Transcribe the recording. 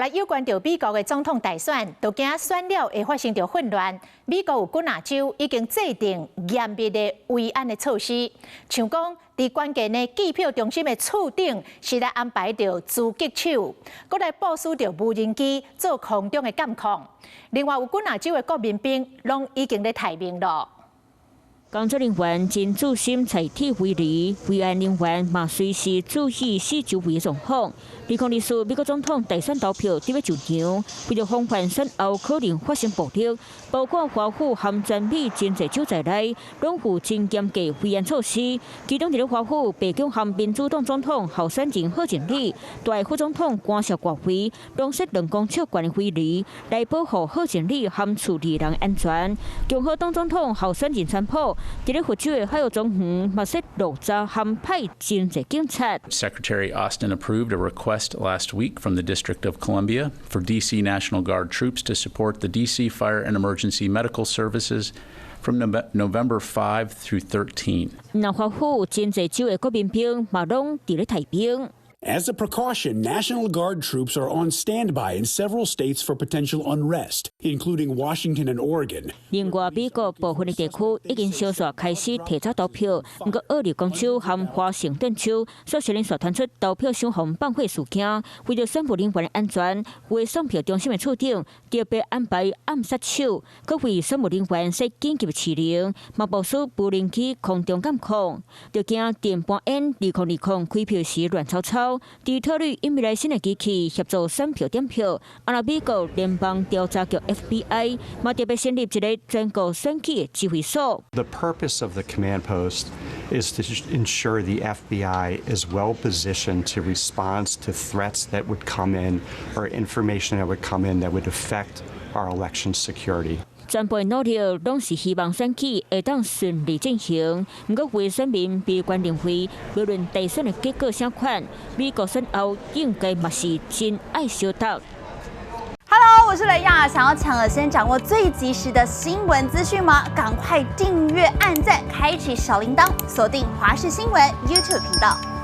來有關著美國的總統大選，都驚選了會發生著混亂。美國有幾若州已經制定嚴密的維安的措施，像講佇關鍵的計票中心的處頂是來安排著狙擊手，閣來部署著無人機做空中的監控。另外有幾若州的國民兵攏已經咧待命囉。工作人員真注心採鐵圍籬，維安人員嘛隨時注意四周圍狀況。2024美國總統大選投票佇欲就場，為著防範選後可能發生暴力，包括華府和全美真濟州在內，攏有真嚴格維安措施。其中，佇咧華府白宮和民主黨總統候選人賀錦麗、大副總統官守國會，攏設2公尺懸的圍籬來保護賀錦麗和厝裡人安全。共和黨總統候選人川普，佇咧佛州的海洋莊園，嘛設路閘和派真濟警察。 Secretary Austin approved a request last week from the District of Columbia for D.C. National Guard troops to support the D.C. Fire and Emergency Medical Services from November 5 through 13. 那華府真濟州的國民兵嘛攏佇咧待命。 As a precaution, National Guard troops are on standby in several states for potential unrest, including Washington and Oregon. 另外，美國部分的地區已經小數開始提早投票，毋過俄勒岡州和華盛頓州煞是連續傳出投票箱予放火事件，為著選務人員的安全，有的選票中心的處頂特別安排暗殺手，閣為選務人員設緊急指令，嘛部署無人機空中監控，就驚電半煙2020開票時亂糟糟。底特律引入新的機器協助選票點票，啊若美國聯邦調查局 FBI 嘛特別成立一個全國選舉的指揮所。 The purpose of the command post is to ensure the FBI is well positioned to respond to threats that would come in or information that would come in that would affect our election security. 全部的努力攏是希望選舉會當順利進行。毋過，有選民悲觀認為，無論大選的結果啥款，美國選後應該嘛是真愛相鬥。 Hello，我是雷亞，想要搶先掌握最及時的新聞資訊嗎？趕快訂閱、按讚、開啟小鈴鐺，鎖定華視新聞 YouTube 頻道。